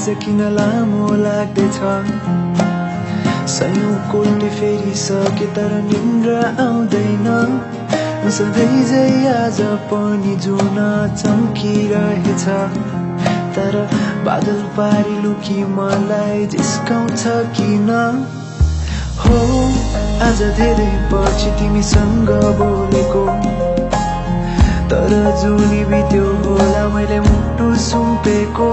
चाहिँ किन लामो लाग्दैछ सयौं कोल्टे फेरिसके तर निन्द्रा आउँदैन सधैँ झै आज पनि जुन चम्किरहेछ तर बादल पारी लुकी मलाई जिस्काउँछ किन हो आज धेरै पछि तिमीसँग बोलेको तर जुनी बित्यो होला मैले मुटु सुम्पेको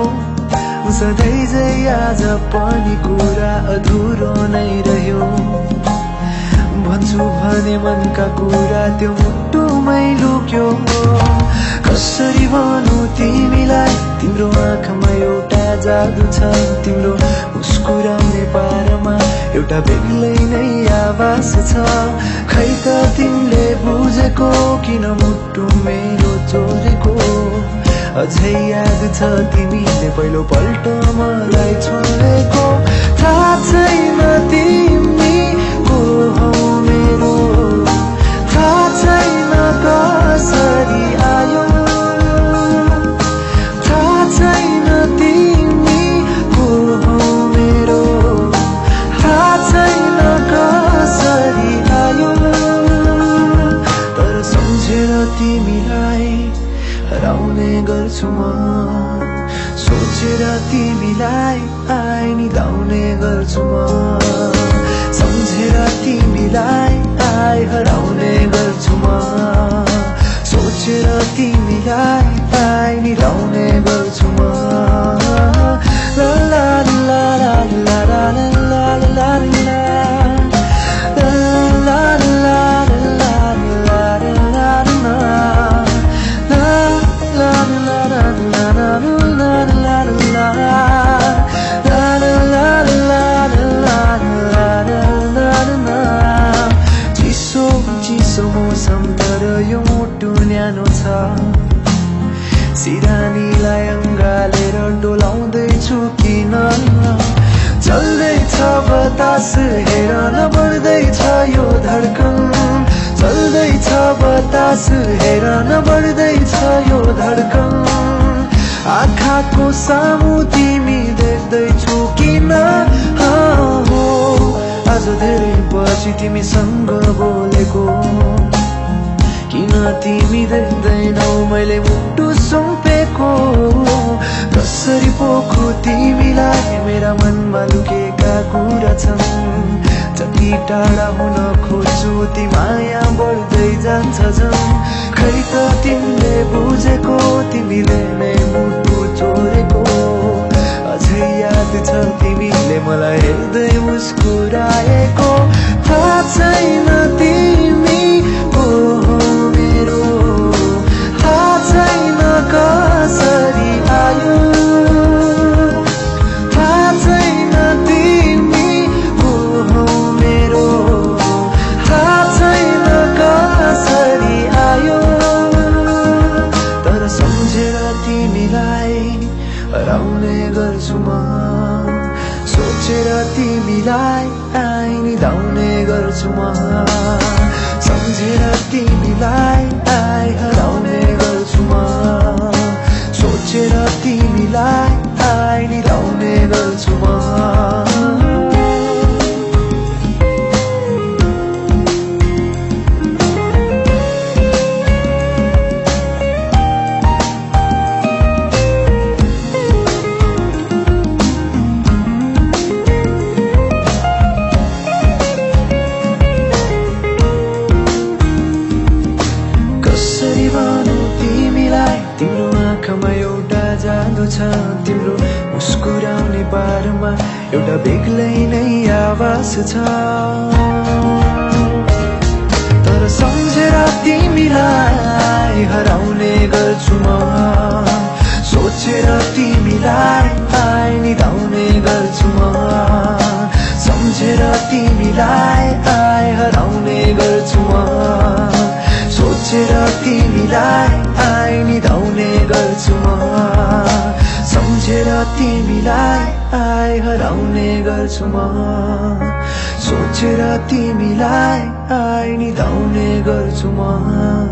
सधैँ झै आज पनि कुरा अधुरो नै रह्यो भन्छु भने मनका कुरा त्यो मुटुमै लुक्यो कसरी भनौं तिमीलाई तिम्रो आँखामा एउटा जादु छ तिम्रो मुस्कुराउने पारमा एउटा बेग्लै नै आवाज छ खै त तिमीले बुझेको किन मुटु मेरो चोरेको अझै याद छ तिमीले पहिलो पल्ट मलाई छोडेको थाहा छैन तिमी को हौ मेरो थाहा छैन कसरी आयो थाहा छैन तिमी को हौ मेरो थाहा छैन कसरी आयो तर सम्झेर तिमीलाई हराउने गर्छु म सोचेर तिमीलाई आइनी लाउने गर्छु म सम्झेर तिमीलाई आइ हराउने गर्छु म सोचेर तिमीलाई आइनी लाउने गर्छु म ला ला ला ला ला ला ला ला ला चिसो मौसम तर यो मुटु न्यानो छ सिरानीलाई अङ्गालेर डोलाउँदैछु किन चल्दैछ बतास हेर न बढ्दैछ यो धड्कन चल्दैछ बतास हेर न बढ्दैछ यो धड्कन आँखाको सामु तिमी देख्दैछु किन हो आज धेरै पछि तिमीसँग बोलेको किन तिमी देख्दैनौ मैले मुटु सुम्पेको कसरी पोखो तिमीलाई मेरा मनमा लुकेका कुरा छन् जति टाढा हुन खोज्छु ती माया बढ्दै जान्छ झन् खै त तिमीले बुझेको तिमीले नै मुटु चोरेको अझै याद छ तिमीले मलाई हेर्दै मुस्कुराएको थाहा छैन तिमी को हौ मेरो थाहा छैन कसरी आयो थाहा छैन तिमी को हौ मेरो थाहा छैन कसरी आयो तर सम्झेर तिमीलाई हराउने गर्छु म सोचेर तिमीलाई आइनी लाउने गर्छु म सम्झेर तिमीलाई आइ हराउने गर्छु म सोचेर तिमीलाई आइनी लाउने गर्छु म तिम्रो आँखामा एउटा जादु छ तिम्रो मुस्कुराउने पारमा एउटा बेग्लै नै आवाज छ तर सम्झेर तिमीलाई हराउने गर्छु म सोचेर तिमीलाई आइनी लाउने गर्छु म सम्झेर तिमीलाई आइ हराउने गर्छु म सोचेर तिमीलाई आइनी लाउने गर्छु म सम्झेर तिमीलाई आइ हराउने गर्छु म सोचेर तिमीलाई आइनी लाउने गर्छु म